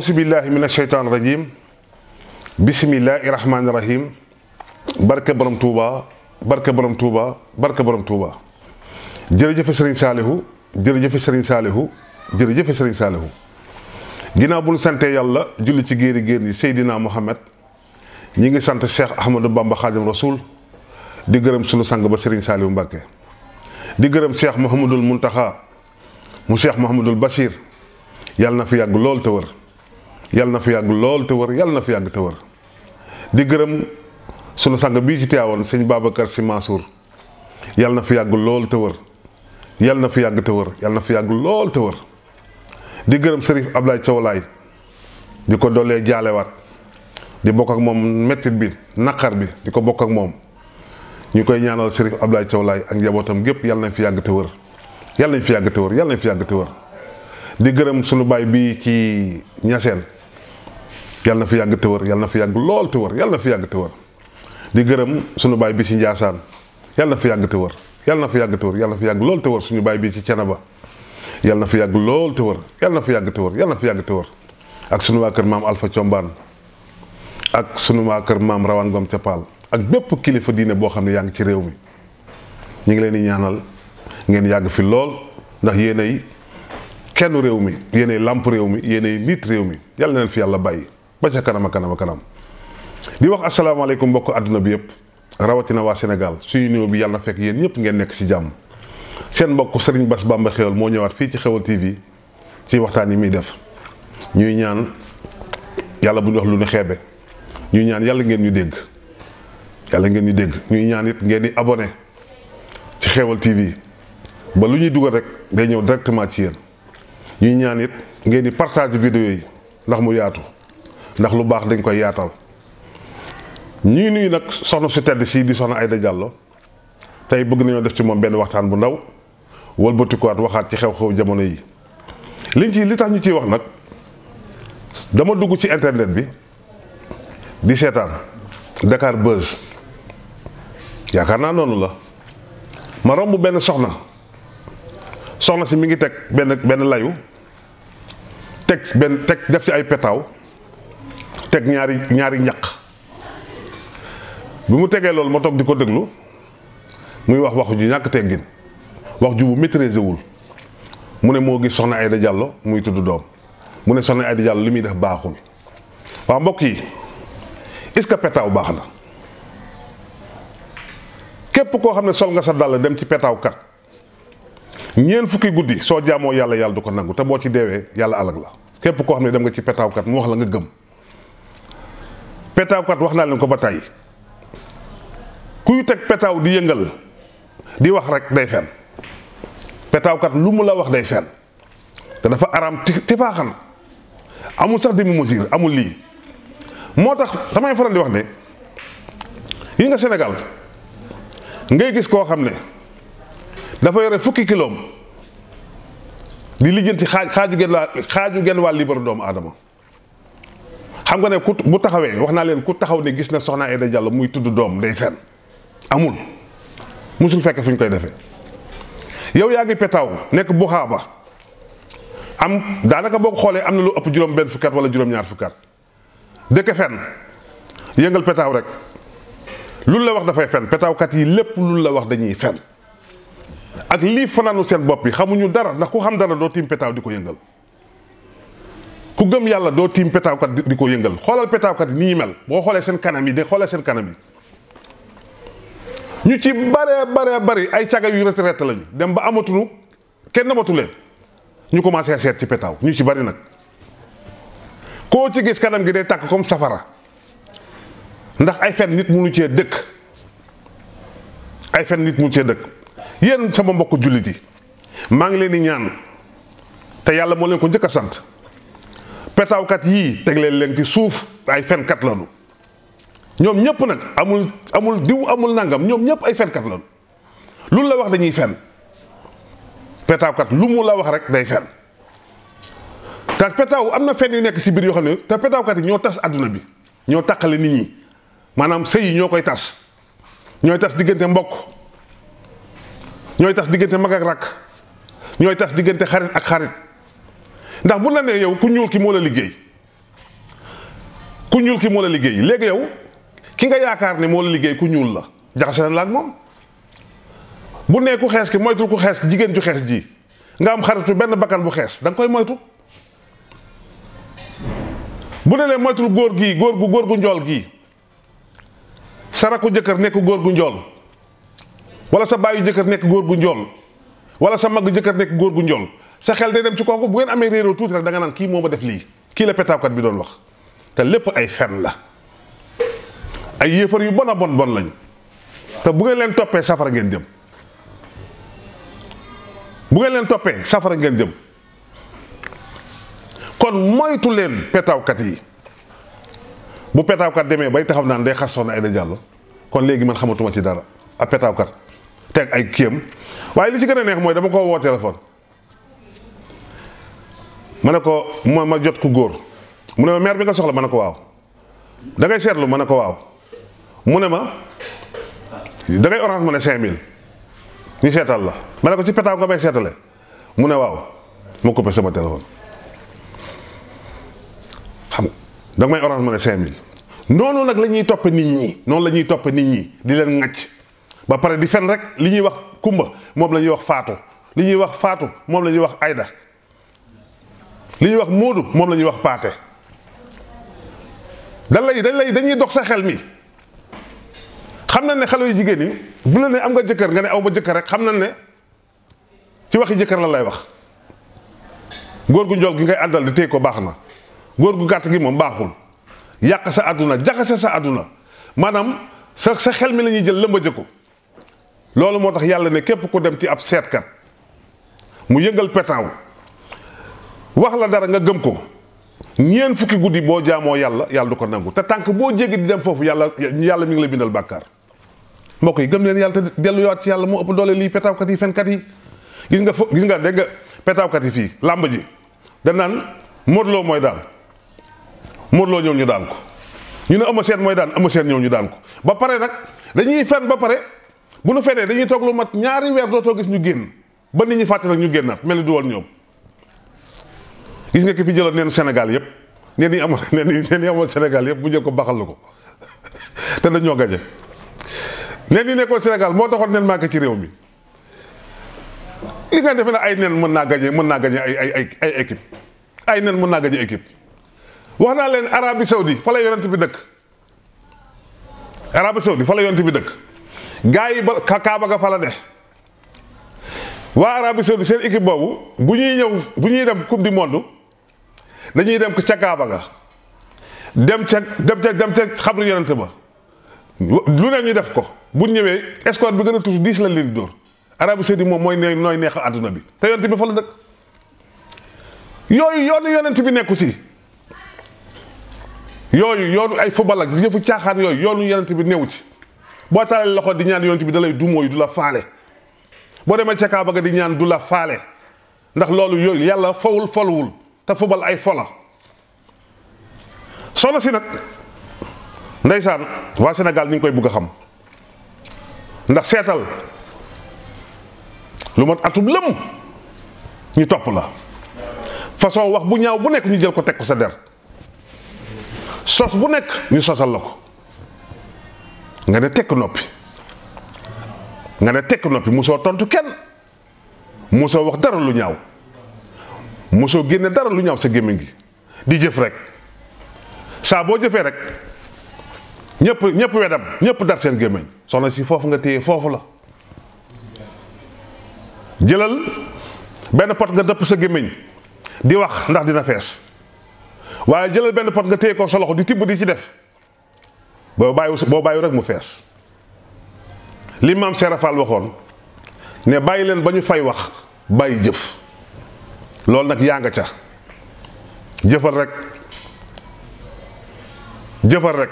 أعوذ بالله من الشيطان الرجيم بسم الله الرحمن الرحيم barke borom Touba barke borom Touba barke borom Touba jërëjëf Serigne Saliou jërëjëf Serigne Saliou jërëjëf Serigne Saliou ginnaaw bu ñu sante yàlla julli ci géeri géer yi Seydina Mohamed ñi ngi sant Cheikh Ahmadou Bamba Khadim Rasoul di gërëm sunu sang ba Serigne Saliou Mbacké di gërëm Cheikh Mouhamadoul Mountakha mu Cheikh Mouhamadoul Bachir yàlla na fi yàgg lool te wër yàlla na fi yàgg lool te wër yàlla na fi yàgg te wër di gërëm sunu sang bii ci Tiwaawan sëñ Babacar Sy Mansour yàlla na fi yàgg lool te wër yàlla na fi yàgg te wër yàlla na fi yàgg lool te wër di gërëm Serif Ablaye Thiaw Laye di ko doolee jaalewaat di bokk ak moom mettit bi naqar bi di ko bokk ak moom ñu koy ñaanal Serif Ablaye Thiaw Laye ak njabootam gépp yàlla nañ fi yàgg te wër yàlla nañ fi yàgg te wër yàlla nañ fi yàgg te wër di gërëm sunu baay bii ci Ñaseen yàlla na fi yàgg te wër yàlla na fi yàgg lool te wër yàlla na fi yàgg te wër di gërëm sunu baay bi ci Njaasaan yàlla na fi yàgg te wër yàlla na fi yàgg te wër yàlla na fi yàgg lool te wër suñu baay bi ci Cenaba yàlla na fi yàgg lool te wër yàlla na fi yàgg te wër yàlla na fi yàgg te wër ak sunu waa kër maam Alpha Combaan ak sunu waa kër maam Rawaan Ngom ca Paal ak bépp kilifa diine boo xam ne yaa ngi ci réew mi ñu ngi leen di ñaanal ngeen yàgg fi lool ndax yéenay kenn réew mi yéenay làmp réew mi yéenay nit réew mi yàlla na leen fi yàlla bàyyi ba ca kanam a kanam a kanam di wax asalaamaaleykum mbokk àdduna bi yëpp rawatina waa Sénégal suñu nuyoo bi yàlla na fekk yéen ñëpp ngeen nekk ci jàmm seen mbokk Serigne Bass Bamba Xéwal moo ñëwaat fii ci Xéwal TV ci waxtaan yi muy def ñuy ñaan yàlla bu ñu wax lu ñu xeebe ñuy ñaan yàlla ngeen ñu dégg yàlla ngeen ñu dégg ñuy ñaan it ngeen di abonné ci Xéwal TV ba lu ñuy dugal rek day ñëw directement ci yéen ñuy ñaan it ngeen di partage vidéo yi ndax mu yaatu ndax lu baax dañ koy yaatal ñuy nuyu nag soxna su tedd si di soxna Aïda Diallo tey bëgg nañoo def ci moom benn waxtaan bu ndaw wëlbatikuwaat waxaat ci xew-xew jamono yi li tax ñu ciy wax nag dama dugg ci internet bi di seetaan Dakar Buzz yaakaar naa noonu la ma romb benn soxna si mi ngi teg benn layu teg def ci ay petaaw teg ñaari ñaq bi mu tegee loolu ma toog di ko déglu muy wax ju ñàkk teggin wax ju bu maîtriser wul mu ne moo gis soxna Aïda Diallo muy tudd doom mu ne soxna Aïda Diallo li muy def baaxul waaw mbokk yi est-ce que petaaw baax na képp koo xam ne sol nga sa dàll dem ci petaaw kat ñeent fukki guddi soo jaamoo yàlla du ko nangu te boo ci deewee yàlla alag la képp koo xam ne dem nga ci petaaw kat mu wax la nga gëm petaaw kat wax naa leen ko ba tey kuy teg petaaw di yëngal di wax rek day fen petaaw kat lu mu la wax day fen te dafa araam tifaaxan amul sax demi mesure amul lii moo tax damay faral di wax ne yi nga Sénégal ngay gis koo xam ne dafa yore fukki kiloom di lijjanti xaaju genn wàll libre doomu aadama xam nga ne ku bu taxawee wax naa leen ku taxaw ne gis na soxna Aïda Diallo muy tudd doom day fen amul musul fekk fu ñu koy defee yow yaa ngi petaaw nekk bu xaaba am daanaka boo ko xoolee am na lu ëpp juróom benn fukkat wala juróom ñaar fukkat dëkk fen yëngal petaaw rek lu la wax dafay fen petaawkat yi lépp lu la wax dañuy fen ak lii fanaanu seen bopp yi xamuñu dara ndax ku xam dara doo tiim petaaw di ko yëngal ku gëm yàlla doo tiim petaawkat di ko yëngal xoolal petaawkat yi ni ñu mel boo xoolee seen kanam yi de xoolee seen kanam yi ñu ci bare bari ay caga yu retraité lañu dem ba amatunu kenn amatu leen ñu commencé seet ci petaaw ñu ci bari nag koo ci gis kanam gi day tàkk comme safara ndax ay fen nit munu cee dëkk ay fen nit munu cee dëkk yéen sama mbokk jullit yi maa ngi leen di ñaan te yàlla moo leen ko njëkk a sant petaawkat yii teg leen ci suuf ay fenkat lañu ñoom ñëpp nag amul diw amul nangam ñoom ñëpp ay fenkat lañu lu la wax dañuy fen petaawkat lu mu la wax rek day fen te petaaw am na fen yu nekk ci biir yoo xam ne te petaawkat yi ñoo tas àdduna bi ñoo tàqale nit ñi maanaam sëy yi ñoo koy tas ñooy tas diggante mbokk ñooy tas diggante mag ak rakk ñooy tas diggante xarit ak xarit ndax bu la nee yow ku ñuul ki moo la liggéey ku ñuul ki moo la liggéey léegi yow ki nga yaakaar ne moo la liggéey ku ñuul la jaxase na la ak moom. bu nee ku xees ki moytul ku xees jigéen ju xees ji nga am xaritu benn bakkan bu xees da nga koy moytu. bu ne lee moytul góor gu njool gii sa rakku jëkkër nekk góor gu njool wala sa baayu jëkkër nekk góor gu njool wala sa mag jëkkër nekk góor gu njool sa xel day dem ci kooku bu ngeen amee réeroo tuuti rek da nga naan kii moo ma def lii kii la pétaawkat bi doon wax te lépp ay fen la ay yéefar yu bon a bon bon lañu te bu ngeen leen toppee safara ngeen jëm bu ngeen leen toppee safara ngeen jëm kon moytu leen pétaawkat yi bu pétaawkat demee bay taxaw naan day xas Soxna Aïda Diallo kon léegi man xamatuma ci dara ab pétaawkat teg ay kiyam waaye li ci gën a neex mooy dama ko woo téléphone ma ne ko ma jot ku góor mu ne ma maire bi nga soxla ma ne ko waaw da ngay seetlu ma ne ko waaw mu ne ma da ngay orange ma ne 5000 ñu seetal la ma ne ko ci pétaaw nga may seetale mu ne waaw ma coupé sama téléphone xam da nga may orange ma ne 5000 noonu nag la ñuy toppe nit ñi noonu la ñuy toppe nit ñi di leen ŋàcc ba pare di fen rek li ñuy wax kumba moom la ñuy wax faatu li ñuy wax faatu moom la ñuy wax ayda li ñuy wax móodu moom la ñuy wax paate dañuy dox sa xel mi xam nañ ne xale yu jigéen ñi bu la ne am nga jëkkër nga ne aw ma jëkkër rek xam nañ ne ci waxi jëkkër la lay wax góor gu njool gi ngay àndal di téye ko baax na góor gu gàtt gi moom baaxul yàq sa àdduna jaxase sa àdduna maanaam sa xel mi la ñuy jël lëmbaje ko loolu moo tax yàlla ne képp ku dem ci ab seetkat mu yëngal petaaw wax la dara nga gëm ko ñeen fukki guddi boo jaamoo yàlla du ko nangu te tànk boo jéggi di dem foofu yàlla mi ngi la bindal bàkkaar mbokk yi gëm leen yàlla te delluwaat ci yàlla moo ëpp doole lii petaawkat yi fenkat yi gis nga dégg nga petaawkat yi fii làmb ji da naan Modou Lo mooy daan Modou Lo ñëw ñu daan ko ñu ne Eumeu Sène mooy daan Eumeu Sène ñëw ñu daan ko ba pare nag dañuy fen ba pare bu nu fenee dañuy toog lu mat ñaari weer dootoo gis ñu génn ba nit ñi fàtte nag ñu génnaat mel ni du woon ñoom gis nga ki fi jëloon neen Sénégal yëpp neen yi amoon Sénégal yëpp bu jël ko baxal la ko te dañoo gaje neen yi nekkoon Sénégal moo taxoon nen manqué ci réew mi li nga defe ne ay nen mën naa gañe ay équipe ay nen mën naa gañe équipe wax naa leen Arabie Saoudi fa la yonent bi dëkk Arabie Saoudi fa la yonent bi dëkk gaa yi ba Kaaba ga fa la ne waa Arabie Saoudi seen équipe boobu bu ñuy dem coupe du monde dañuy dem ca Kaaba ga dem ca xabru yonent ba lu ne ñu def ko bu ñëwee escorte bi gën a tuuti 10 la leen dóor Arabie Saoudi moom mooy nooy neex àdduna bi te yonent bi fa la dëkk yooyu yoonu yonent bi nekku ci yooyu yoonu ay football ak yëfu caaxaan yooyu yoonu yonent bi newu ci boo taalee loxo di ñaan yonent bi da lay dumóoyu du la faale boo demee ca Kaaba ga di ñaan du la faale ndax loolu yooyu yàlla foluwul te football ay fola solo si nag ndeysaan waa Sénégal ni ngi koy bugg a xam ndax seetal lu mat atum lëm ñu topp la façon wax bu ñaaw bu nekk ñu jël ko teg ko sa der sos bu nekk ñu sosal la ko nga ne tekk noppi musoo tontu kenn musoo wax dara lu ñaaw musoo génne dara lu ñaaw sa gémmiñ gi di jëf rek saa boo jëfee rek ñëpp wedam ñëpp dar seen gémmiñ soxna si foofu nga téye foofu la jëlal benn pot nga dëpp sa gémmiñ di wax ndax dina fees waaye jëlal benn pot nga téye ko sa loxo di tibb di ci def boo bàyyi rek mu fees li maam Seera Fall waxoon ne bàyyi leen ba ñu fay wax bàyyi jëf loolu nag yaa nga ca jëfal rek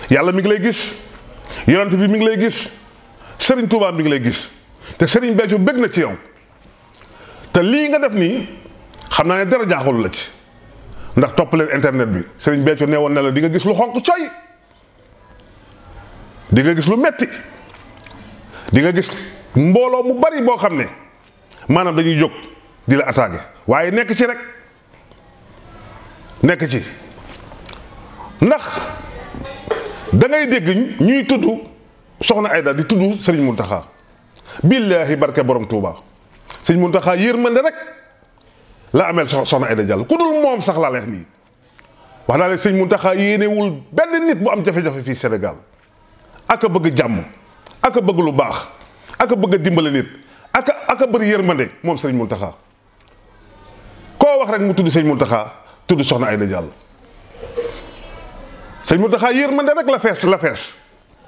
yàlla mi ngi lay gis yonent bi mi ngi lay gis Serigne Touba mi ngi lay gis te Serigne Béthio bëgg na ci yow te lii nga def nii xam naa ne dara jaaxul la ci ndax topp leen internet bi Serigne Béthio nee woon na la di nga gis lu xonq coy di nga gis lu metti di nga gis mbooloo mu bari boo xam ne maanaam dañuy jóg di la attaqué waaye nekk ci rek nekk ci ndax da ngay dégg ñuy tudd soxna Aida di tudd Serigne Mountakha billaahi barke borom Touba Serigne Mountakha yërmande rek la amel soxna Aida Diallo ku dul moom sax laa leex nii wax naa leen Serigne Mountakha yéenewul benn nit bu am jafe-jafe fii Sénégal ak a bëgg jàmm ak a bëgg lu baax ak a bëgg a dimbale nit ak a bëri yërmande moom Serigne Mountakha koo wax rek mu tudd Serigne Mountakha tudd soxna Aida Diallo Serigne Mountakha yërmande rek la fees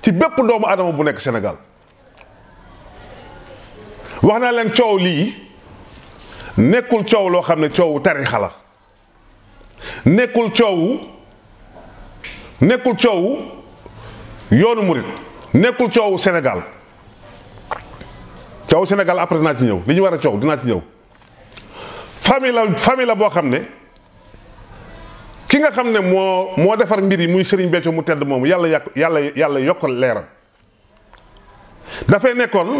ci bépp doomu adama bu nekk Sénégal wax naa leen coow lii nekkul coow loo xam ne coowu tarixa la nekkul coowu yoonu murit nekkul coowu Sénégal coowu Sénégal après dinaa ci ñëw li ñu war a coow dinaa ci ñëw famille la boo xam ne ki nga xam ne moo defar mbir yi muy Serigne Béthio mu tedd moomu yàlla yokkal leeram dafay nekkoon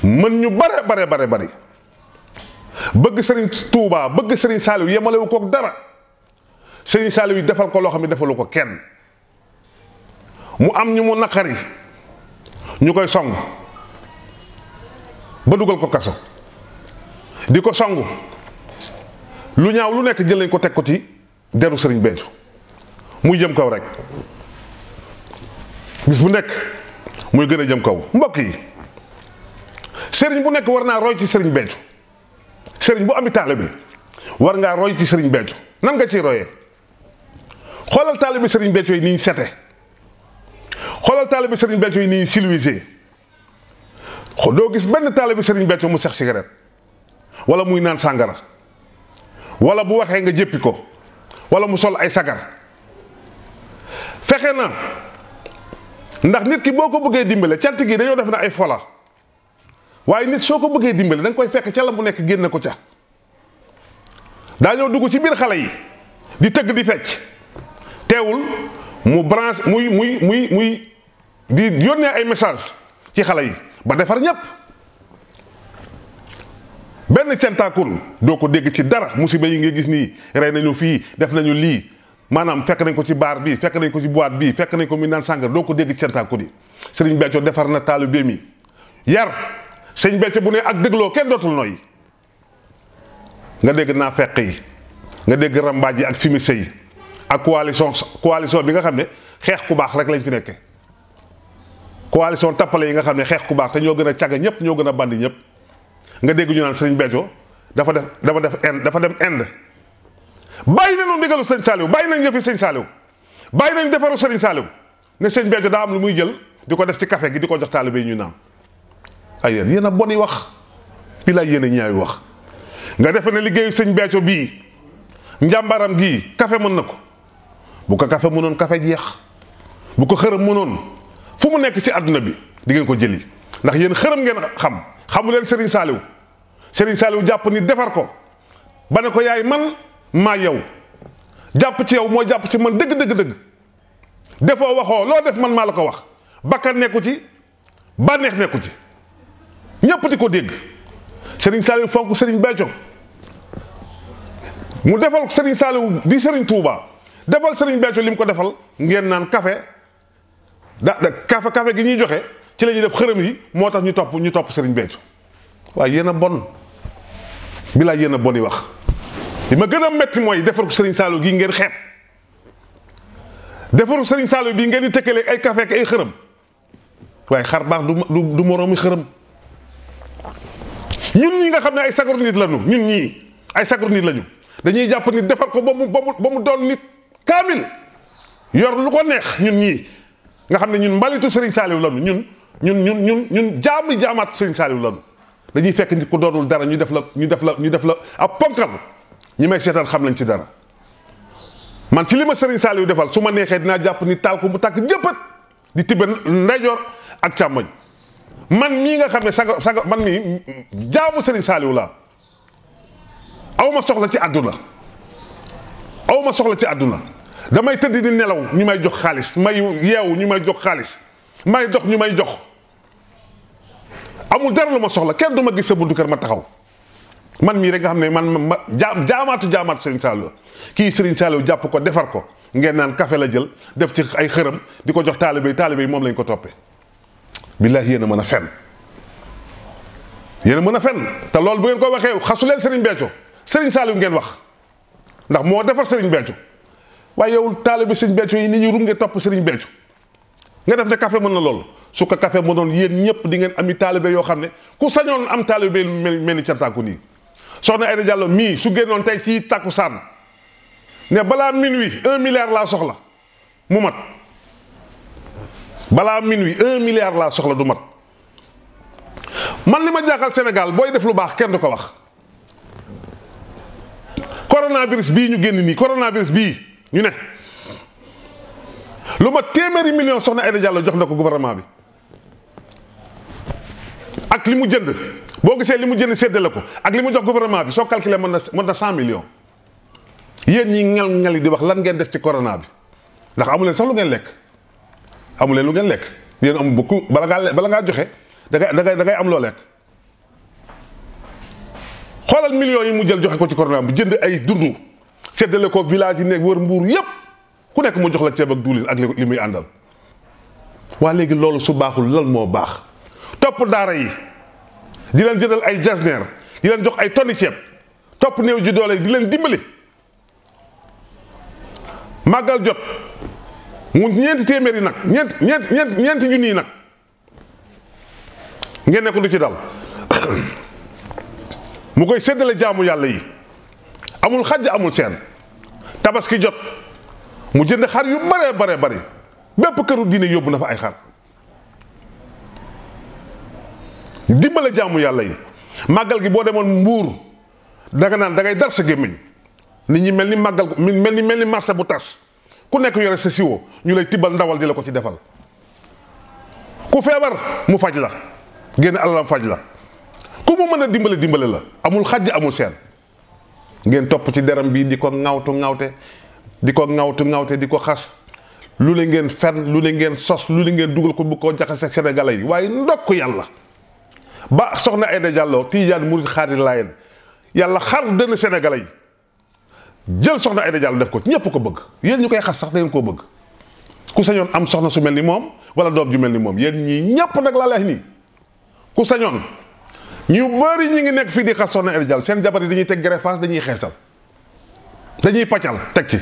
mën ñu bare bari bëgg Serigne Touba bëgg Serigne Saliou yemalewu kook dara Serigne Saliou yi defal ko loo xam ne defalu ko kenn mu am ñu mu naqari ñu koy song ba dugal ko kaso di ko song lu ñaaw lu nekk jël nañ ko teg ko ci deru Serigne Béthio muy jëm kaw rek bis bu nekk muy gën a jëm kaw mbokk yi Serigne bu nekk war naa roy ci Serigne Béthio Serigne bu ami taalibe war ngaa roy ci Serigne Béthio nan nga ciy royee xoolal taalibe Serigne Béthio yi ni ñu sete xoolal taalibe Serigne Béthio yi ni ñu civilisé doo gis benn taalibe Serigne Béthio mu sex cigarette wala muy naan sàngara wala bu waxee nga jéppi ko wala mu sol ay sagar fexe na ndax nit ki boo ko bëggee dimbale cant gi dañoo def na ay fola waaye nit soo ko bëggee dimbale da nga koy fekk ca la mu nekk génn ko ca daa ñëw dugg ci biir xale yi di tëgg di fecc teewul mu branche muy di yónnee ay message ci xale yi ba defar ñépp benn centaakun doo ko dégg ci dara musiba yi nga gis nii rey nañu fii def nañu lii maanaam fekk nañ ko ci baar bi fekk nañ ko ci boîte bi fekk nañ ko mi naan sàngar doo ko dégg centaakun yi Serigne Béthio defar na taalibeem yi yar Serigne Béthio bu ne ak dégloo kenn dootul noyyi nga dégg naa fekk yi nga dégg rambaaj yi ak fimise yi ak coalition bi nga xam ne xeex ku baax rek lañ fi nekke coalition tappale yi nga xam ne xeex ku baax te ñoo gën a cagga ñëpp ñoo gën a bandi ñëpp nga dégg ñu naan Serigne Béthio dafa dem Inde bàyyi nañu ndigalu Serigne Saliou bàyyi nañ yëfi Serigne Saliou bàyyi nañ defaru Serigne Saliou ne Serigne Béthio daa am lu muy jël di ko def ci café gi di ko jox taalibe yi ñu naan ay yéen a boni wax bi laa yéen a ñaawi wax nga defe ne liggéeyu Serigne Béthio bii njàmbaram gii café mën na ko bu ko café mënoon café jeex bu ko xërëm mënoon fu mu nekk ci àdduna bi di ngeen ko jëli ndax yéen xërëm ngeen xamu leen Serigne Saliou jàpp ni defar ko ba ne ko yaay man maa yow jàpp ci yow moo jàpp ci man dëgg defoo waxoo loo def man maa la ko wax bakkan nekku ci bànneex nekku ci ñépp di ko dégg Serigne Saliou fonk Serigne Béthio mu defal Serigne Saliou di Serigne Touba defal Serigne Béthio li mu ko defal ngeen naan café café gi ñuy joxe ci la ñuy def xërëm yi moo tax ñu topp Serigne Béthio waaye yéen a bon bilaay yéen a bon yi wax li ma gën a metti mooy defaru Serigne Saliou gi ngeen xeeb defaru Serigne Saliou bii ngeen di tëkkale ay café ak ay xërëm waaye xar baax du moroomi xërëm ñun ñi nga xam ne ay sagaru nit lañu ñun ñii ay sagaru nit lañu dañuy jàpp nit defar ko ba mu doon nit kaamil yor lu ko neex ñun ñii nga xam ne ñun mbalitu Serigne Saliou lañu ñun jaamaat Serigne Saliou lañu dañuy fekk nit ku doonul dara ñu def la ab ponkal ñi may seetaan xam nañ ci dara man ci li ma Serigne Saliou defal su ma neexee dinaa jàpp ni taal ko mu tàkk jëppat di tibbe ndeyjoor ak càmmoñ man mii nga xam ne saga man mii jaamu Serigne Saliou laa awma soxla ci àdduna damay tëdd di nelaw ñu may jox xaalis may yeewu ñu may jox xaalis may dox ñu may jox amul dara lu ma soxla kenn du ma gis sa buntu kër ma taxaw man mii rek nga xam ne man jaamaatu Serigne Saliou kii Serigne Saliou jàpp ko defar ko ngeen naan café la jël def ci ay xërëm di ko jox taalibe yi moom lañ ko toppee billahi yéen a mën a fen yéen a mën a fen te loolu bu ngeen ko waxee xasu leen Serigne Béthio Serigne Saliou ngeen wax ndax moo defar Serigne Béthio waaye yow taalibe Serigne Béthio yi ni ñu runge topp Serigne Béthio nga def ne café mën na loolu su ko café mënoon yéen ñëpp di ngeen ami taalibe yoo xam ne ku sañoon am taalibe mel ni cantaaku nii soxna Aïda Diallo mii su génnoon tey ci takkusaan ne balaa minuit 1 milliard laa soxla mu mat balaa minuit 1 milliard laa soxla du mat man li ma jaaxal Sénégal booy def lu baax kenn du ko wax coronavirus bii ñu génn nii coronavirus bii ñu ne lu ma téeméeri million soxna Aïda Diallo jox na ko gouvernement bi ak li mu jënd boo gisee li mu jënd séddale ko ak li mu jox gouvernement bi soo calculé mën na 100 millions yéen ñi ngal di wax lan ngeen def ci corona bi ndax amuleen sax lu ngeen lekk amuleen lu ngeen lekk yéen amul beaucoup bala ngaa joxe da ngay am loo lekk xoolal millions yi mu jël joxe ko ci corona bi jënd ay dundu séddale ko village yi nekk wër Mbuur yépp ku nekk mu jox la ceeb ak duulin ak li muy àndal waa léegi loolu su baaxul lan moo baax topp daara yi di leen jëndal ay jasneer di leen jox ay tonni ceeb topp néew ji doole di leen dimbali màggal jot mu ñeenti téeméeri nag ñeenti junni nag ngeen ne ko du ci dal mu koy séddale jaamu yàlla yi amul xajj amul seen tabaski jot mu jënd xar yu bare bari bépp këru diine yóbbu na fa ay xar dimbale jaamu yàlla yi màggal gi boo demoon Mbuur danga naan da ngay dar sa gémmiñ nit ñi mel ni màggal mel ni marché bu tas ku nekk yore sa siwo ñu lay tibbal ndawal di la ko ci defal ku feebar mu faj la génn alalam faj la ku mu mën a dimbale la amul xajj amul seen ngeen topp ci deram bii di ko ŋawte di ko xas lu le ngeen fen lu le ngeen sos lu le ngeen dugal ko bu ko jaxase ak sénégalais yi waaye ndokk yàlla ba soxna Aïda Diallo Tijaan murid xaadir laayeen yàlla xar dënn sénégalais yi jël soxna Aïda Diallo def ko ñëpp ko bëgg yéen ñu koy xas sax da ngeen koo bëgg ku sañoon am soxna su mel ni moom wala doom ju mel ni moom yéen ñii ñëpp nag laa leex nii ku sañoon ñu bëri ñi ngi nekk fii di xas soxna Aïda Diallo seen jabar yi dañuy teg greffage dañuy xeesal dañuy paccal teg ci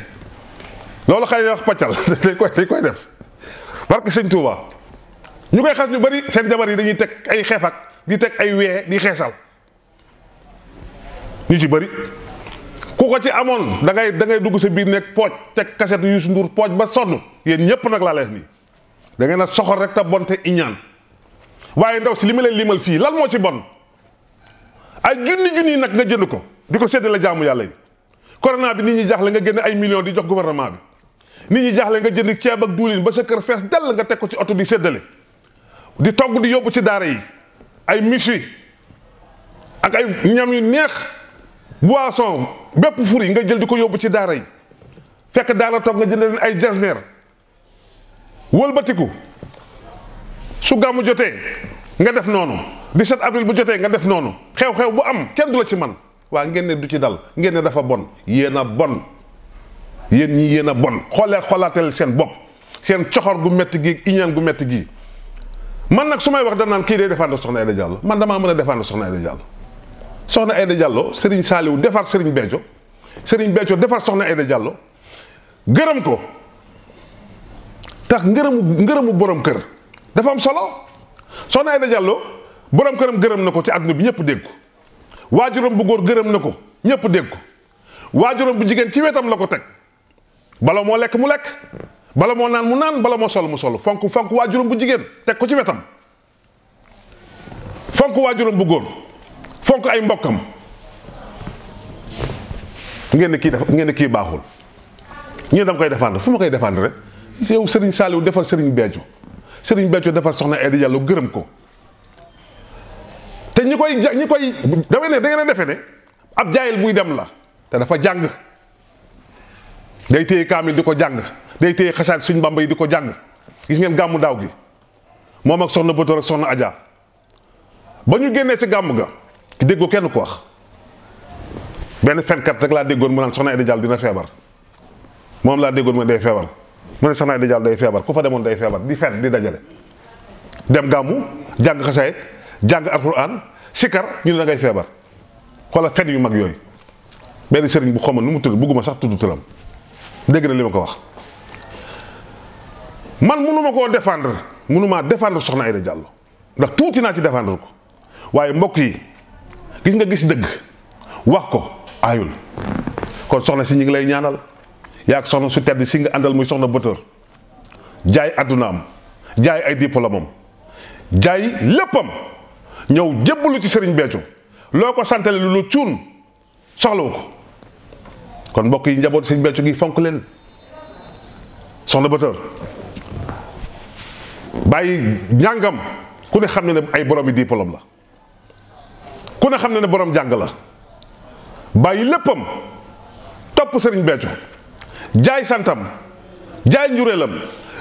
loolu xëy na wax paccal dañ koy def barke sëñ Touba ñu koy xas ñu bëri seen jabar yi dañuy teg ay xeefak di teg ay wee di xeesal ñu ci bëri ku ko ci amoon da ngay dugg sa biir nekk pooj teg kaset Youssou Ndour pooj ba sonn yéen ñëpp nag laa lees nii da ngeen a soxor rek te bonte iñaan waaye ndaw si li ma leen limal fii lan moo ci bon ay junni nag nga jënd ko di ko séddale jaamu yàlla yi corona bi nit ñi jaaxle nga génn ay millions di jox gouvernement bi nit ñi jaaxle nga jënd ceeb ak duulin ba sa kër fees dell nga teg ko ci oto di séddale di togg di yóbbu ci daara yi ay miche ak ay ñam yu neex boisson bépp fur yi nga jël di ko yóbbu ci daara yi fekk daara toog nga jënd leen ay jasneer wëlbatiku su gàmmu jotee nga def noonu 17 avril bu jotee nga def noonu xew-xew bu am kenn du la ci man waa ngeen ne du ci dal ngeen ne dafa bon yéen a bon yéen ñi yéen a bon xoolaatal seen bopp seen coxor gu metti gi iñaan gu metti gi man nag su may wax danaan kii day défendre soxna Aïda Diallo man damaa mën a défendre soxna Aïda Diallo soxna Aïda Diallo Serigne Saliou defar Serigne Béthio defar soxna Aïda Diallo gërëm ko tax ngërëmu borom kër dafa am solo soxna Aïda Diallo borom këram gërëm na ko ci àdduna bi ñëpp dégg ko waajuram bu góor gërëm na ko ñëpp dégg ko waajuram bu jigéen ci wetam la ko teg bala moo lekk mu lekk bala moo naan mu naan bala moo sol mu sol fonk waajuram bu jigéen teg ko ci wetam fonk waajuram bu góor fonk ay mbokkam ngeen ne kii baaxul ñu dama koy défendre fu ma koy défendre rek yow Serigne Saliou defar Serigne Béthio defar soxna Aïda Diallo gërëm ko te ñi koy da ngeen a defe ne ab jaayil buy dem la te dafa jàng day téye kaamil di ko jàng day téye xasaat suñ Bamba yi di ko jàng gis ngeen gàmmu daaw gi moom ak soxna Bator ak soxna Adja ba ñu génnee ci gàmm ga déggoo kenn ko wax benn fenkat rek laa déggoon mu naan soxna Aïda Diallo dina feebar moom laa déggoon mu day feebar mu ne soxna Aïda Diallo day feebar ku fa demoon day feebar di fen di dajale dem gàmmu jàng xasaayit jàng alxuraan sikar ñu ne da ngay feebar xoola fen yu mag yooyu benn sëriñ bu xamal nu mu tudd bugguma sax tudd turam dégg na li ma ko wax man mënuma koo défendre mënumaa défendre soxna Aïda Diallo ndax tuuti naa ci défendre ko waaye mbokk yi gis nga gis dëgg wax ko aayul kon soxna si ñu ngi lay ñaanal yaa ak soxna su tedd si nga àndal muy soxna Bator jaay addunaam jaay ay diplôme am jaay léppam ñëw jébbalu ci Serigne Béthio loo ko santale lu cuun soxlawu ko kon mbokk yi njaboot Serigne Béthio gi fonk leen soxna Bator bàyyi njàngam ku ne xam ne ay borom yi diplôme la ku ne xam ne borom jàng la bàyyi léppam topp Serigne Béthio jaay santam jaay njureelam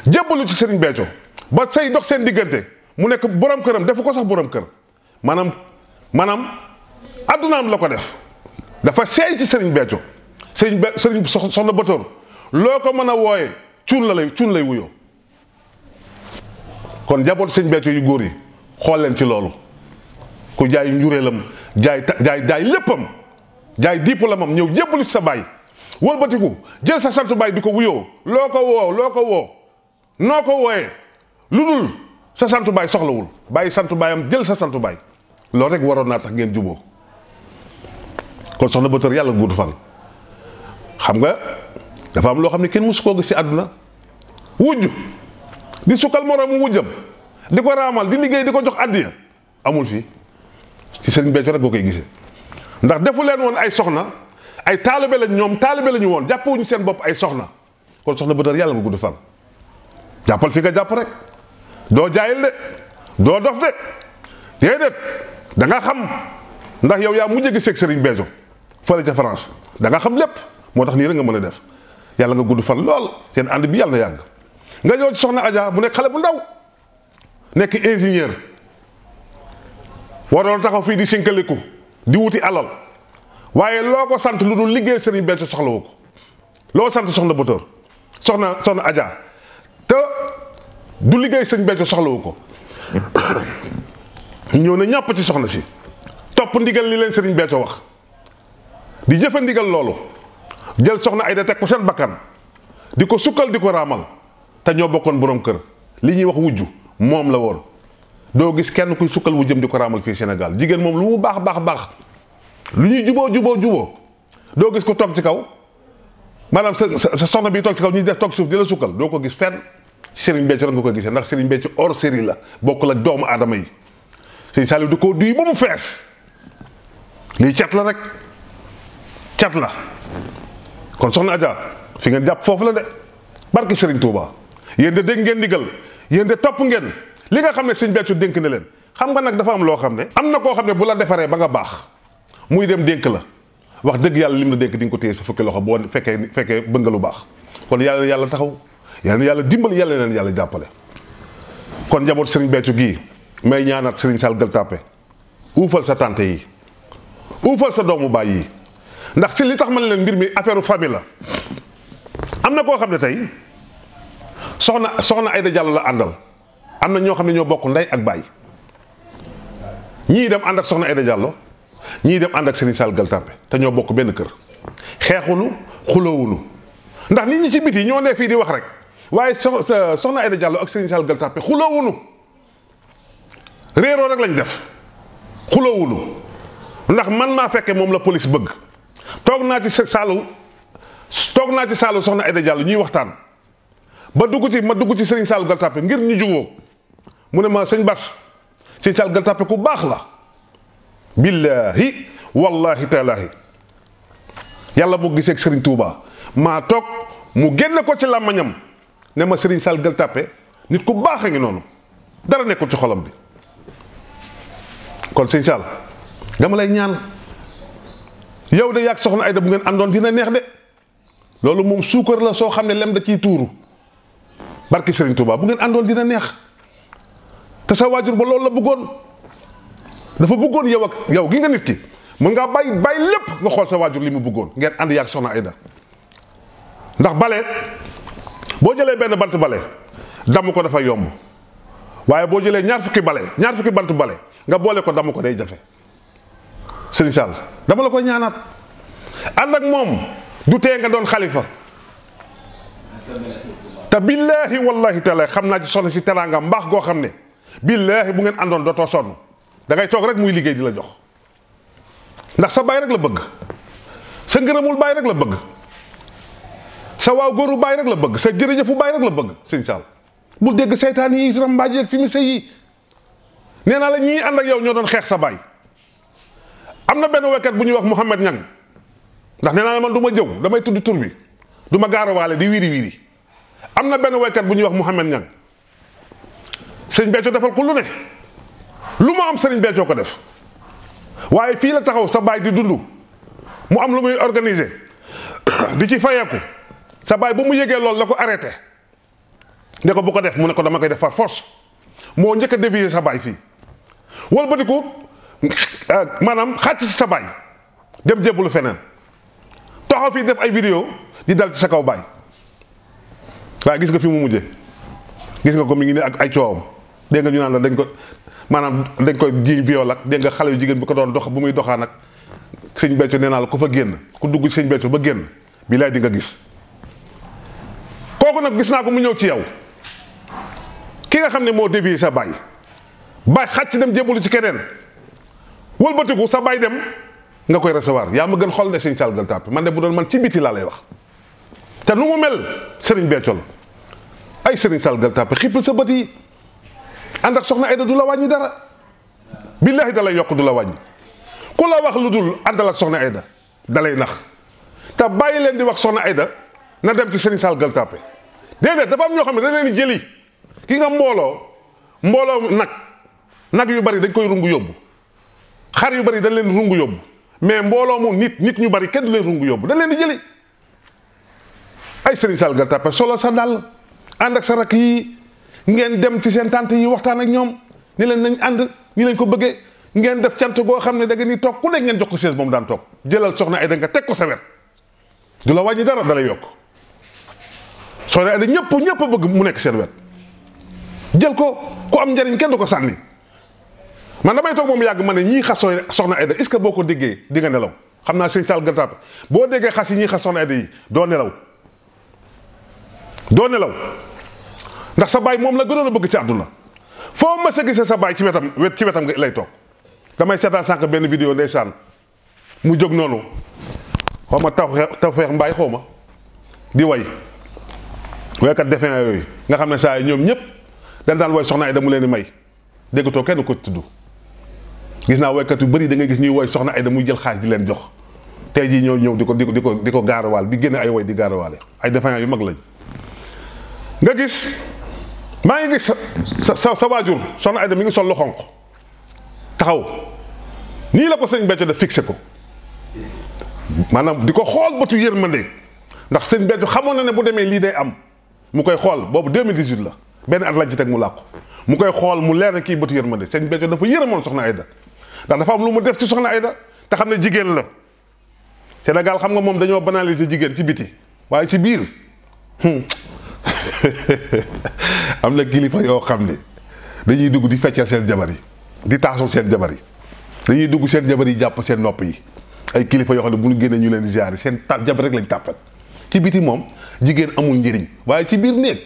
jébbalu ci Serigne Béthio ba say dox seen diggante mu nekk borom këram defu ko sax borom kër maanaam addunaam la ko def dafa seey ci Serigne Béthio Serigne soxna Bator loo ko mën a wooye cuun lay wuyoo kon njaboot Serigne Béthio yu góor yi xool leen ci loolu ku jaay njureelam jaay léppam jaay diplôme am ñëw jébbalu ci sa baay wëlbatiku jël sa santu baay di ko wuyoo loo ko woo noo ko wooyee lu dul sa santu baay soxlawul bàyyi santu baayam jël sa santu baay loolu rek waroon naa tax ngeen juboo kon soxna Bator yàlla gudd fan xam nga dafa am loo xam ne kenn mësu koo gis ci àdduna wujj di sukkal moroomu wujjam di ko raamal di liggéey di ko jox àddiya amul fii ci Serigne Béthio rek nga koy gisee ndax defu leen woon ay soxna ay taalibe lañ ñoom taalibe lañu woon jàppewuñu seen bopp ay soxna kon soxna Bator yàlla nga gudd fan jàppal fi nga jàpp rek doo jaayil de doo dof de déedéet da nga xam ndax yow yaa mujj gi seeg Serigne Béthio fële ca France da nga xam lépp moo tax nii rek nga mën a def yàlla nga gudd fan lool seen ànd bi yàlla na yàgg nga ñëw ci soxna Adja bu nekk xale bu ndaw nekk ingénieur waroon taxaw fii di sinkaliku di wuti alal waaye loo ko sant lu dul liggéey Serigne Béthio soxlawu ko loo sant soxna Bator soxna Adja te du liggéey Serigne Béthio soxlawu ko ñëw na ñàpp ci soxna si topp ndigal li leen Serigne Béthio wax di jëfe ndigal loolu jël soxna Aïda teg ko seen bakkan di ko sukkal di ko raamal te ñoo bokkoon borom kër li ñuy wax wujju moom la woon doo gis kenn kuy sukkal wu jëm di ko raamal fii Sénégal jigéen moom lu mu baax lu ñuy juboo doo gis ko toog ci kaw maanaam sa soxna bi toog ci kaw ñuy def toog suuf di la sukkal doo ko gis fenn ci Serigne Béthio rek nga ko gisee ndax Serigne Béthio hors série la bokkul ak doomu aadama yi Serigne Saliou da koo duy ba mu fees lii cat la rek cat la kon soxna Adja fi ngeen jàpp foofu la de barki Serigne Touba yéen de dégg ngeen ndigal yéen de topp ngeen li nga xam ne Serigne Béthio dénk na leen xam nga nag dafa am loo xam ne am na koo xam ne bu la defaree ba nga baax muy dem dénk la wax dëgg yàlla lim la dénk di nga ko téye sa fukki loxo boo fekkee bëgg nga lu baax kon yàlla taxaw yàlla dimbali yàlla leen yàlla jàppale kon njaboot Serigne Béthio gii may ñaanaat Serigne Sall Gueule Tapée uufal sa tante yi uufal sa doomu baay yi ndax ci li tax man leen mbir mi affaire famille la am na koo xam ne tey soxna Aïda Diallo la àndal am na ñoo xam ne ñoo bokk ndey ak baay ñii dem ànd ak soxna Aïda Diallo ñii dem ànd ak Serigne Sall Gueule Tapée te ñoo bokk benn kër xeexunu xuloowunu ndax nit ñi ci biti ñoo ne fii di wax rek waaye soxna Aïda Diallo ak Serigne Sall Gueule Tapée xuloowunu réeroo rek lañ def xuloowunu ndax man maa fekke moom la police bëgg toog naa ci saalu soxna Aïda Diallo ñuy waxtaan ma dugg ci Serigne Sall Gueule Tapée ngir ñu juboo mu ne ma sëñ Bass Serigne Sall Gueule Tapée ku baax la billahi wallahi taalaahi yàlla mu gisee ak Serigne Touba maa toog mu génne ko ci làmmañam ne ma Serigne Sall Gueule Tapée nit ku baax a ngi noonu dara nekkul ci xolam bi kon sëñ Sall dama lay ñaan yow de yàgg soxna Aïda bu ngeen àndoon dina neex de loolu moom suukar la soo xam ne lem da ciy tuuru barki Serigne Touba bu ngeen àndoon dina neex te sa waajur ba loolu la bëggoon dafa bëggoon yow gi nga nit ki mën ngaa bàyyi lépp nga xool sa waajur li mu bëggoon ngeen ànd yaag soxna Aida. ndax bale boo jëlee benn bant bale damm ko dafa yomb waaye boo jëlee ñaar fukki bant bale nga boole ko damm ko day jafe. Serigne Sall dama la koy ñaanaat ànd ak moom du tee nga doon xalifa te billaahi wallahi taala xam naa ci soxna si teraanga mbaax goo xam ne billaahi bu ngeen àndoon dootoo sonn da ngay toog rek muy liggéey di la jox ndax sa baay rek la bëgg sa ngërëmul baay rek la bëgg sa waaw góoru baay rek la bëgg sa jërëjëfu baay rek la bëgg. Serigne Sall bul dégg seytaan yi rambaaj yeeg fi mu sëy yi nee naa la ñii ànd ak yow ñoo doon xeex sa baay. am na benn waykat bu ñuy wax Mouhamed Niang ndax nee naa la man du ma jëw damay tudd tur bi du ma gaarawaale di wiiri wiiri am na benn waykat bu ñuy wax Mouhamed Niang sëñ Béthio defal ko lu ne lu ma am sëriñ Béthio ko def waaye fii la taxaw sa baay di dund mu am lu muy organiser di ci fayeeku sa baay ba mu yëgee loolu la ko arrêté ne ko bu ko def mu ne ko dama koy def par force moo njëkk a dévier sa baay fii wëlbatiku maanaam xàcc ci sa baay dem jébbalu feneen taxaw fii def ay vidéo di dal ci sa kaw baay waaye gis nga fi mu mujje gis nga ko mi ngi ne ak ay coowam dégg nga ñu naan la dañ ko maanaam dañ koy ji viol ak dégg nga xale yu jigéen bi ko doon dox bu muy doxaan ak sëñ Béthio nee naa la ku fa génn ku dugg sëñ Béthio ba génn bi laay di nga gis kooku nag gis naa ko mu ñëw ci yow ki nga xam ne moo dévier sa baay xàcc dem jébbalu ci keneen wëlbatiku sa baay dem nga koy recevoir yaa ma gën xol ne sëñ Sall Gueule Tapée man de bu doon man ci biti laa lay wax te nu mu mel Serigne Béthio la ay Serigne Sall Gueule Tapée xippil sa bët yi ànd ak soxna Aida du la wàññi dara billaahi da lay yokk du la wàññi ku la wax lu dul àndal ak soxna Aida da lay nax te bàyyi leen di wax soxna Aida na dem ci Serigne Sall Gueule Tapée déedéet dafa am ñoo xam ne da leen di jëli ki nga mbooloo nag yu bari dañ koy rungu yóbbu xar yu bari dañ leen rungu yóbbu mais mbooloo mu nit ñu bari kenn du leen rungu yóbbu dañ leen di jëli ay Serigne Sall Gueule Tapée solo sa dàll ànd ak sa rakk yi ngeen dem ci seen tante yi waxtaan ak ñoom ni leen nañ ànd ni lañ ko bëggee ngeen def cant goo xam ne da ngeen di toog ku nekk ngeen jox ko chaise moom daan toog jëlal soxna Aida nga teg ko sa wet du la wàññi dara da lay yokk soxna Aida ñëpp bëgg mu nekk seen wet jël ko ku am njariñ kenn du ko sànni man damay toog moom yàgg ma ne ñii xas soxna Aida est-ce que boo ko déggee di nga nelaw xam naa Serigne Sall Gueule Tapée boo déggee xas yi ñii xas soxna Aida yi doo nelaw ndax sa baay moom la gënoon a bëgg ci àdduna foo ma sa gisee sa baay ci wetam lay toog damay seetaan sànq benn vidéo ndeysaan mu jóg noonu xaw ma Tawfeex Mbaay xaw ma di way waykat defin yooyu nga xam ne saa yi ñoom ñëpp dañ daan woy soxna Aida mu leen di may déggatoo kenn ko tudd gis naa waykat yu bëri da ngay gis ñuy woy soxna Aida muy jël xaalis di leen jox tey jii ñëw di ko gaarawaal di génne ay woy di gaarawaale ay defin yu mag lañ nga gis maa ngi gis sa waajur soxna Aida mi ngi sol lu xonq taxaw nii la ko sëñ Béthio def fixé ko maanaam di ko xool bëtu yërmande ndax sëñ Béthio xamoon na ne bu demee lii day am mu koy xool boobu 2018 la benn at lañ ci teg mu làqu mu koy xool mu leer na kii bëtu yërmande sëñ Béthio dafa yërëmoon soxna Aida ndax dafa am lu mu def ci soxna Aida te xam ne jigéen la Sénégal xam nga moom dañoo banaliser jigéen ci biti waaye ci biir am na kilifa yoo xam ne dañuy dugg di feccal seen jabar yi di taasul seen jabar yi dañuy dugg seen jabar yi jàpp seen nopp yi ay kilifa yoo xam ne bu ñu génnee ñu leen di ziar seen jabar rek lañ tàppal ci biti moom jigéen amul njëriñ waaye ci biir néeg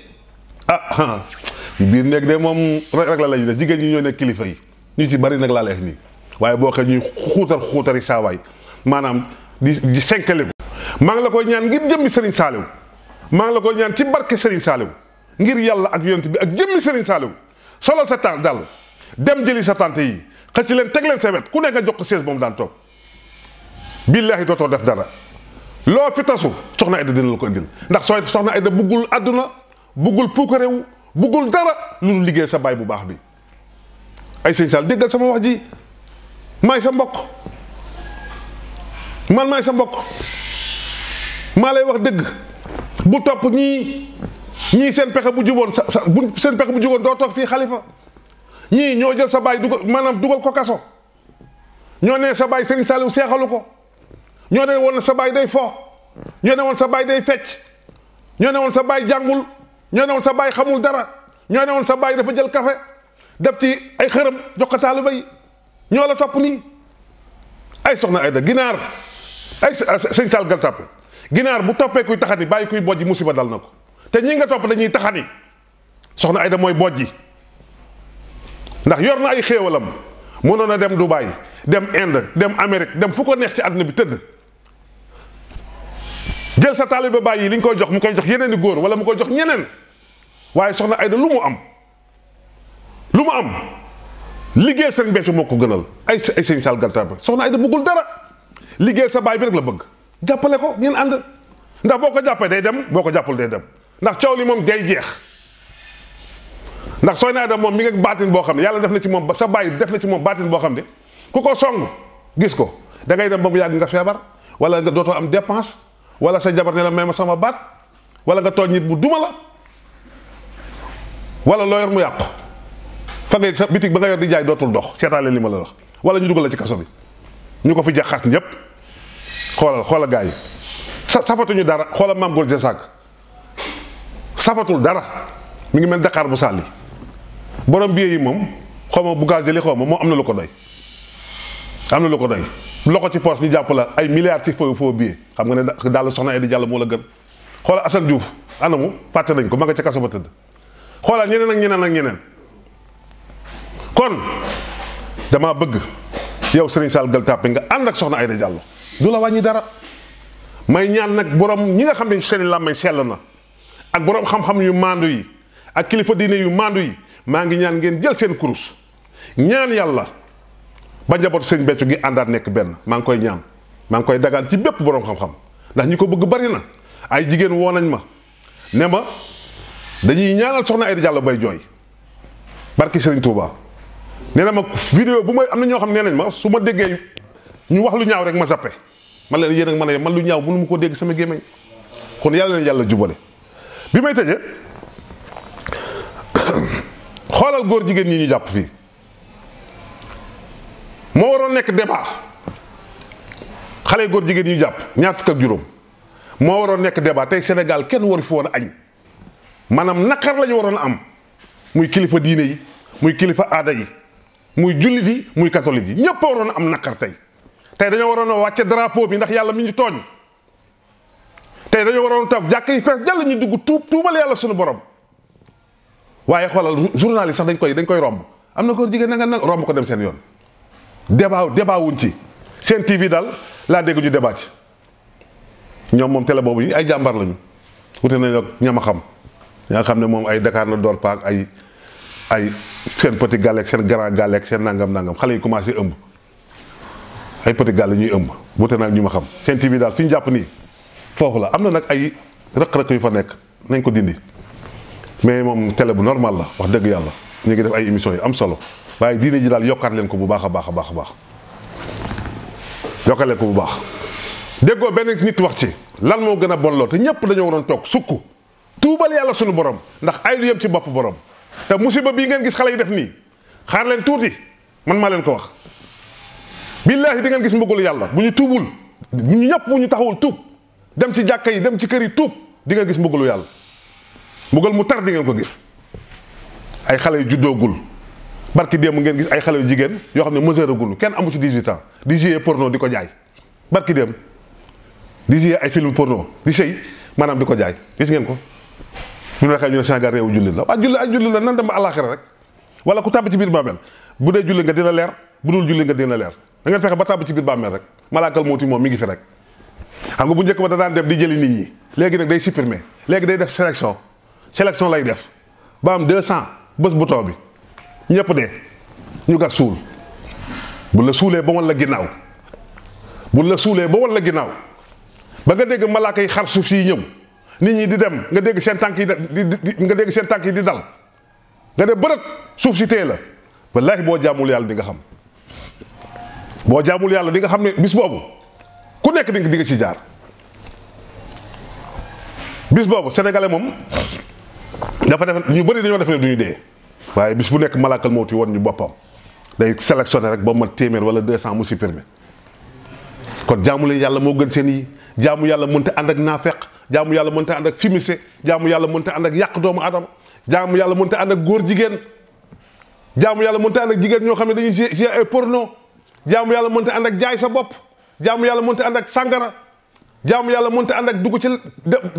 ci biir néeg de moom rek la lañu def jigéen ñi ñoo nekk kilifa yi ñu ci bari nag laa leex nii waaye boo xee ñuy xuutari saawaay maanaam di senkale ko maa ngi la koy ñaan ngir jëmmi Serigne Saliou maa ngi la koy ñaan ci barke Serigne Saliou ngir yàlla ak yonent bi ak jëmmi Serigne Saliou solal sa tànk dal dem jëli sa tànte yi xëcc leen teg leen sa wet ku nekk nga jox ko chaise moom daan toog billaahi dootoo def dara loo fi tasu soxna Aida dina la ko indil ndax soxna Aida buggul àdduna buggul puukarewu buggul dara lu dul liggéey sa baay bu baax bi ay sëñ Sall déggal sama wax ji maay sa mbokk man maay sa mbokk maa lay wax dëgg bu topp ñii seen pexe bu juboon seen pexe bu juboon doo toog fii xalifa ñii ñoo jël sa baay dugal ko kaso ñoo ne sa baay Serigne Saliou seexalu ko, ñoo ne woon sa baay day fo, ñoo ne woon sa baay day fecc, ñoo ne woon sa baay jàngul, ñoo ne woon sa baay xamul dara, ñoo ne woon sa baay dafa jël café def ci ay xërëm jox ko taaliba yi, ñoo la topp nii. ay soxna Ayda ginaar ay sëñ Sall Gueule Tapée ginaar bu toppee kuy taxani bàyyi kuy bojji musiba dal na ko, te ñi nga topp dañuy taxani. soxna Ayda mooy bojji ndax yor na ay xéewalam, mënoon a dem Dubaï, dem Inde, dem Amérique, dem fu ko neex ci àdduna bi tëdd jël sa taaliba bàyyi li ñu koy jox mu koy jox yeneen i góor wala mu koy jox ñeneen. waaye soxna Ayda lu mu am liggéey sëñ Béthio moo ko gënal ay sëñ Sall Gueule Tapée. soxna Ayda bëggul dara, liggéey sa baay bi rek la bëgg, jàppale ko ngeen ànd, ndax boo ko jàppee day dem, boo ko jàppul day dem, ndax coow li moom day jeex. ndax soxna Ayda moom mi ngi baatin boo xam ne yàlla def na ci moom ba sa baay def na ci moom baatin boo xam ne ku ko song gis ko da ngay dem ba mu yàgg nga feebar, wala nga dootoo am dépense, wala sa jabar ne la may ma sama baat, wala nga tooñ nit mu duma la, wala loo yor mu yàqu fa ngay sa bitig ba nga yor di jaay dootul dox. seetaale li ma la wax, wala ñu dugal la ci kaso bi. ñu ko fi jaxas ñëpp xoola gaa yi safatuñu dara. xoola maam Góor Jasaak safatul dara, mi ngi mel Dakar bu sàlli. borom billet yi moom xaw ma bu gaz li xaw ma moom am na lu ko doy, am na lu ko doy. loxo ci poche ñu jàpp la ay milliards ci foo billet, xam nga ne daal soxna Ayda Diallo moo la gën. xoola Assane Diouf anamu fàtte nañ ko, ma nga ca kaso ba tëdd. xoolal ñeneen ak ñeneen ak ñeneen. kon dama bëgg yow Serigne Sall Gueule Tapée nga ànd ak soxna Ayda Diallo, du la wàññi dara. may ñaan nag borom ñi nga xam ne seeni làmmiñ sell na, ak borom xam-xam yu maandu yi, ak kilifa diine yu maandu yi, maa ngi ñaan ngeen jël seen kurus ñaan yàlla ba njabootu sëñ Béthio gi àndaat nekk benn. maa ngi koy ñaan, maa ngi koy dagaan ci bépp borom xam-xam, ndax ñi ko bëgg bari na. ay jigéen woo nañ ma ne ma dañuy ñaanal soxna Ayda Diallo bay jooy barki Serigne Touba. nee na ma vidéo bu may am na ñoo xam nee nañ ma su ma déggee ñu wax lu ñaaw rek ma zappe, man leen yéen ak man a man lu ñaaw mënu ma koo dégg sama gémmiñ. kon yàlla leen yàlla jubale. bi may tëjee xoolal góor jigéen ñi ñu jàpp fii, moo waroon nekk débat. xale góor jigéen ñi ñu jàpp ñaar fukk ak juróom moo waroon nekk débat. tey Sénégal kenn waru fi woon a añ, maanaam naqar la ñu waroon a am, muy kilifa diine yi, muy kilifa aada yi, muy jullit yi, muy catholique yi, ñëpp a waroon a am naqar. tey dañoo waroon a wàcce drapeau bi ndax yàlla mi ñu tooñ. tey dañoo waroon a toog jàkk yi fees jàll ñu dugg tuubal yàlla suñu borom. waaye xoolal journal yi sax dañ koy romb. am na góor jigéen na nga romb ko dem seen yoon. débat wuñ ci. seen TV daal laa dégg ñu débat ci. ñoom moom télé boobu yi ay jàmbar lañu. wute nañu ak ñama xam. nga xam ne moom ay Dakar na door paak ay seen petit gàlleeg seen grand gàlleeg seen nangam xale yi commencé ëmb. ay petit gàlle ñuy ëmb wute naa ñu ma xam. seen TV daal fi ñu jàpp nii foofu la. am na nag ay rëq-rëq yu fa nekk nañ ko dindi. mais moom télé bu normal la wax dëgg yàlla ñu ngi def ay émissions yu am solo, waaye diine ji daal yokkaat leen ko bu baax a baax a baax a baax. yokkaat leen ko bu baax. déggoo benn nit wax ci lan moo gën a bon lool te ñëpp dañoo waroon toog sukk tuubal yàlla suñu borom, ndax ay lu yem ci bopp borom. te musiba bii ngeen gis xale yi def nii xaar leen tuuti, man maa leen ko wax. billaahi di ngeen gis mbugalu yàlla bu ñu tuubul, bu ñu taxawul tuub dem ci jàkka yi dem ci kër yi tuub, di nga gis mbugalu yàlla. mbugal mu tar di ngeen ko gis. ay xale yu juddoogul barki démb ngeen gis ay xale yu jigéen yoo xam ne majeuragul kenn amu ci 18 ans di jouer porno di ko jaay. barki démb di jouer ay film porno di sëy maanaam di ko jaay gis ngeen ko. bu ñu waxee ñu ne Sénégal réewu jullit la ay jullit la nan dem ba àllaaxira rek. wala ku tàbb ci biir bàmmeel bu dee jullit nga dina leer, bu dul jullit nga dina leer. da ngeen fexe ba tàbb ci biir bàmmeel rek malaakal mawti moom mi ngi fi rek. xam nga bu njëkk ba da daan dem di jëli nit ñi, léegi nag day supprimer, léegi day def sélection lay def ba am 200 bés bu taw bi ñëpp dee ñu gas suul. bu la suulee ba wan la ginnaaw ba nga dégg malaaka yi xar suuf si ñëw nit ñi di dem nga dégg seen tànk yi di dal nga ne bërët suuf si téye la. wallaahi boo jaamul yàlla di nga xam. boo jaamul yàlla di nga xam ne bis boobu ku nekk di nga ci jaar. bis boobu sénégalais moom dafa def ñu bëri dañoo def ne duñu dee, waaye bis bu nekk malaakal mawti woon ñu boppam. day sélectionné rek ba ma téeméer wala 200 mu supprimer. kon jaamu leen yàlla moo gën seen yi jaamu yàlla mënta ànd ak naafeq jaamu yàlla mënta ànd ak fimise jaamu yàlla mënta ànd ak yàq doomu adama jaamu yàlla mënta ànd ak góor jigéen jaamu yàlla mënta ànd ak jigéen ñoo xam ne dañuy jouer ay porno jaamu yàlla mënta ànd ak jaay sa bopp jaamu yàlla mënta ànd ak sàngara jaamu yàlla mënta ànd ak dugg ci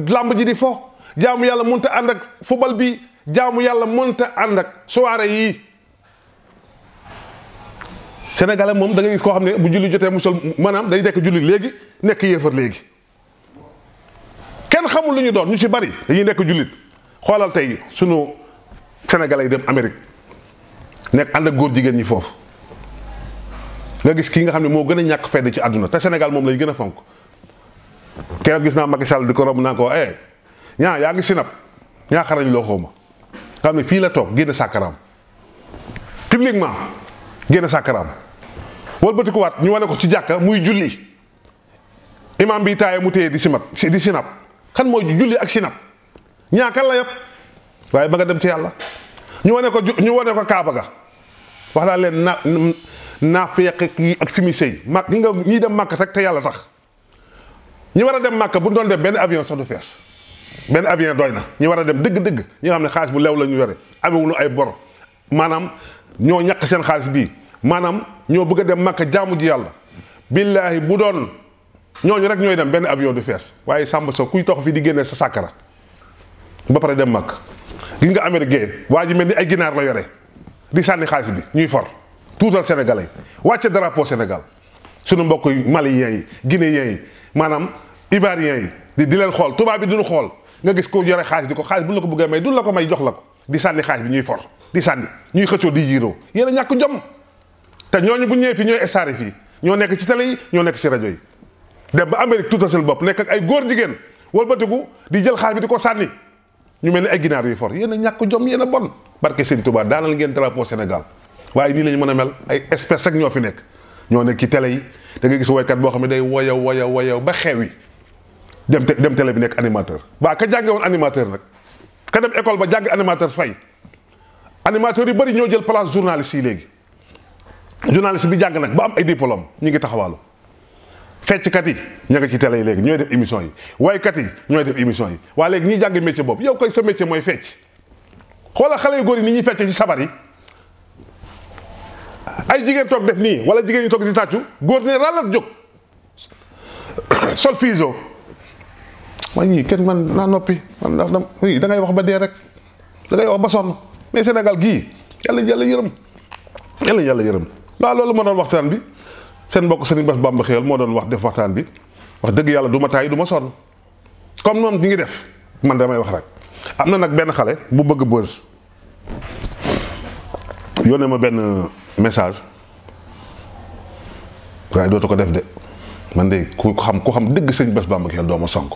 làmb ji di fo jaamu yàlla mënta ànd ak football bi jaamu yàlla mënta ànd ak soirée yii sénégalais moom da ngay gis koo xam ne bu julli jotee mu sol maanaam day nekk julli léegi nekk yéefar léegi kenn xamul lu ñu doon ñu ci bari dañuy nekk jullit xoolal tey sunu sénégalais yi dem Amérique nekk ànd ak góor jigéen ñi foofu nga gis kii nga xam ne moo gën a ñàkk fedd ci àdduna te Sénégal moom lay gën a fonk kenn gis naa Macky Sall di ko romb naa ko ñaa yaa ngi sinap ñaa xarañ loo xaw ma nga xam ne fii la toog génn sàkkaraam publiquement génn sàkkaraam wëlbatikuwaat ñu wane ko ci jàkka muy julli imam bi taaye mu téye di sinap kan mooy julli ak sinap ñaa kan la yëpp waaye ba nga dem ci yàlla ñu wane ko kaaba ga wax naa leen naafeq yi ak fi muy sëy màkk ñi nga ñiy dem màkk rek te yàlla tax ñi war a dem màkk bu doon dem benn avion sax du fees benn avion doy na ñi war a dem dëgg-dëgg ñi nga xam ne xaalis bu lew la ñu yore amewuñu ay bor maanaam ñoo ñàkk seen xaalis bii maanaam ñoo bëgg a dem màkk jaamu ji yàlla billaahi bu doon ñooñu rek ñooy dem benn avion du fees waaye sàmba so kuy tox fii di génnee sa sàkkara ba pare dem màkk gis nga américain waa ji mel ni ay ginaar la yore di sànni xaalis bi ñuy for tuutal sénégalais wàcce drapeau Sénégal sunu mbokk maliens yi guinéens yi maanaam ivoiriens yi di leen xool tubaab bi duñu xool nga gis ko yore xaalis di ko xaalis bu la ko bëggee may du la ko may jox la ko di sànni xaalis bi ñuy for di sànni ñuy xëccoo di jiiroo yéen a ñàkk jom te ñooñu bu ñëwee fii ñooy estaari fii ñoo nekk ci télé yi ñoo nekk ci rajo yi dem ba Amérique tuutal seen bopp nekk ak ay góor jigéen walbatiku di jël xaalis bi di ko sànni ñu mel ni ay ginaar yuy for yéen a ñàkk jom yéen a bon barke Sëñ Tuubaa daanal ngeen drapeau Sénégal waaye nii lañu mën a mel ay espèce rek ñoo fi nekk ñoo nekk ci télé yi da nga gis woykat boo xam ne day woyaw ba xew yi dem télé bi nekk animateur ba ka jànge woon animateur nag ka dem école ba jàng animateur fay animateur yu bëri ñoo jël place journaliste yi léegi journaliste bi jàng nag ba am ay diplôme ñu ngi taxawaalu fecckat yi ña nga ci télé yi léegi ñooy def émission yi waykat yi ñooy def émission yi waaye léegi ñiy jàng métier boobu yow koy sa métier mooy fecc xoolal xale yu góor yi ni ñuy fecc ci sabar yi ay jigéen toog def nii wala jigéen ñi toog di tàccu góor ne ralat jóg sol fiso man ñii kenn man naa noppi man da ngay wax ba dee rek da ngay wax ba sonn mais Sénégal gii yàlla yàlla yërëm waaw loolu moo doon waxtaan bi seen mbokk Serigne Bass Bamba Xéwal moo doon wax def waxtaan bi wax dëgg yàlla du ma taay du ma sonn comme moom ñi ngi def man damay wax rek am na nag benn xale bu bëgg buzz yónnee ma benn message waaye dootu ko def de man de ku xam dëgg Serigne Bass Bamba Xéwal doo ma sonk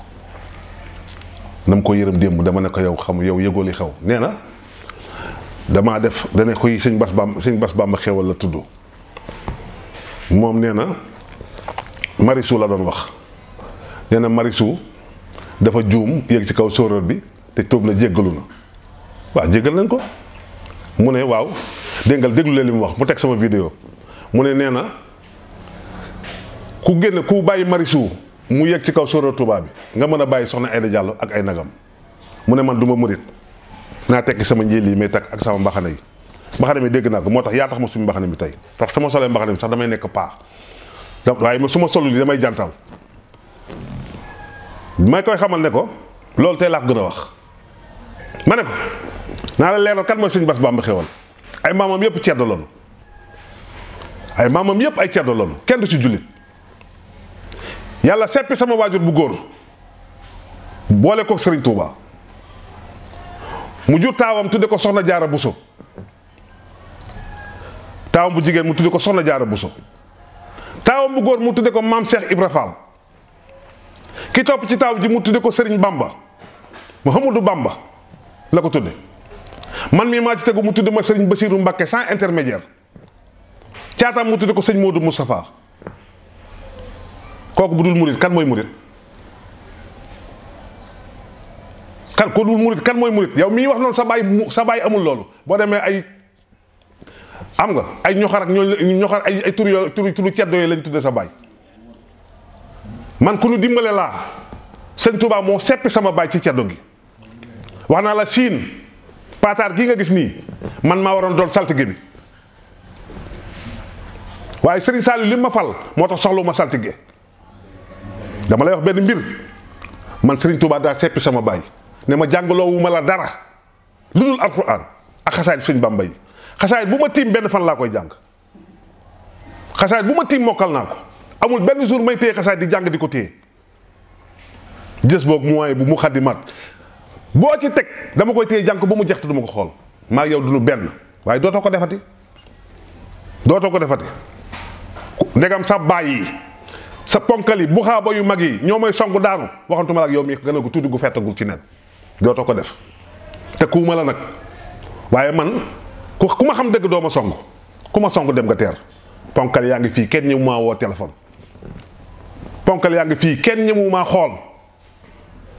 dama ko yërëm démb dama ne ko yow yëgoo li xew nee na damaa def dane xuy Serigne Bass Bamba Xéwal la tudd moom nee na Marichou la doon wax nee na Marichou dafa juum yéeg ci kaw sóoróor bi te tuub na jéggalu na waaw jéggal nañ ko mu ne waaw déglu leen li mu wax mu teg sama vidéo mu ne nee na ku bàyyi Marichou mu yéeg ci kaw sóoróor Touba bi nga mën a bàyyi soxna Aïda Diallo ak ay nagam mu ne man du ma murit naa tekki sama njéel yi may takk ak sama mbaxana yi mbaxane mi dégg naa ko moo tax yaa tax ma sumi mbaxane mi tey tax sama solee mbaxane mi sax damay nekk paa waaye su ma solul yi damay jantal may koy xamal ne ko loolu tey laa ko gën a wax ma ne ko naa la leeral kan mooy Serigne Bass Bamba Xéwal ay maamam yëpp ceddo loolu ay maamam yëpp ay ceddo loolu kenn du ci jullit yàlla seppi sama waajur bu góor boole ko Serigne Touba mu jur taawam tudde ko Soxna Jaara Buso taawam bu jigéen mu tudde ko Soxna Jaara Buso taawam bu góor mu tudde ko Maam Cheikh Ibra Fall ki topp ci taaw ji mu tudde ko Serigne Bamba Mouhamadou Bamba la ko tudde man mii maa ci tegu mu tudde ma Serigne Bassirou Mbacké sans intermédiaire caatam mu tudde ko Serigne Modou Moustapha kooku bu dul murit kan mooy murit kan mooy murit yow mii wax noonu sa baay amul loolu boo demee ay am nga ay ñoxar ak ñoxar ay turu ceddo yooyu lañ tudde sa baay man ku ñu dimbale laa sëñ Touba moo seppi sama baay ci ceddo gi wax naa la siin paataar gii nga gis nii man maa waroon doon saltige bi waaye Serigne Saliou li ma fal moo tax soxlu ma saltige dama lay wax benn mbir man Serigne Touba daa seppi sama baay ne ma jàngaloowu ma la dara lu dul alxuraan ak xasaayid sëñ Bamba yi xasaayid bu ma tiim benn fan laa koy jàng xasaayid bu ma tiim mokkal naa ko amul benn jour may téye xasaayid di jàng di ko téye jës boog mooy bu mu xaddimat boo ci teg dama koy téye jàng ko ba mu jeex te duma ko xool maa yow duñu benn waaye dootoo ko defati ndegam sa baay yi sa ponkal yi bu xaaba yu mag yi ñoo may songu daanu waxantuma la ak yow mi gën a gu tuuti gu fettagul ci nen dootoo ko def te kuuma la nag waaye man ku ma xam dëgg doo ma song ku ma song dem nga teer ponkal yaa ngi fii kenn ñëwu maa woo téléphone ponkal yaa ngi fii kenn ñëwu maa xool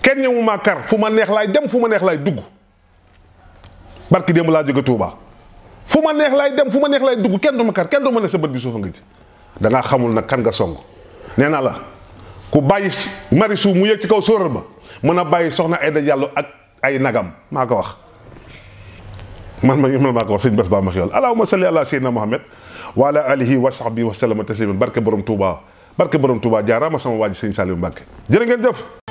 kenn ñëwu maa kar fu ma neex laay dem fu ma neex laay dugg barki démb laa jóge Touba fu ma neex laay dem fu ma neex laay dugg kenn du ma kar kenn du ma ne sa bët bi suufa nga ci da ngaa xamul nag kan nga song nee naa la ku bàyyi Marichou mu yëg ci kaw sóorar ba mën a bàyyi soxna Aïda Diallo ak ay nagam maa ko wax man maa ko wax sëñ bés baa ma xewal allahumma salli ala sayyidina Muhammad wa ala alihi wa sahbihi wa sallama tasliman barke borom Touba jaaraama sama waa ji sëñ Saliou Mbacke jërë ngeen jëf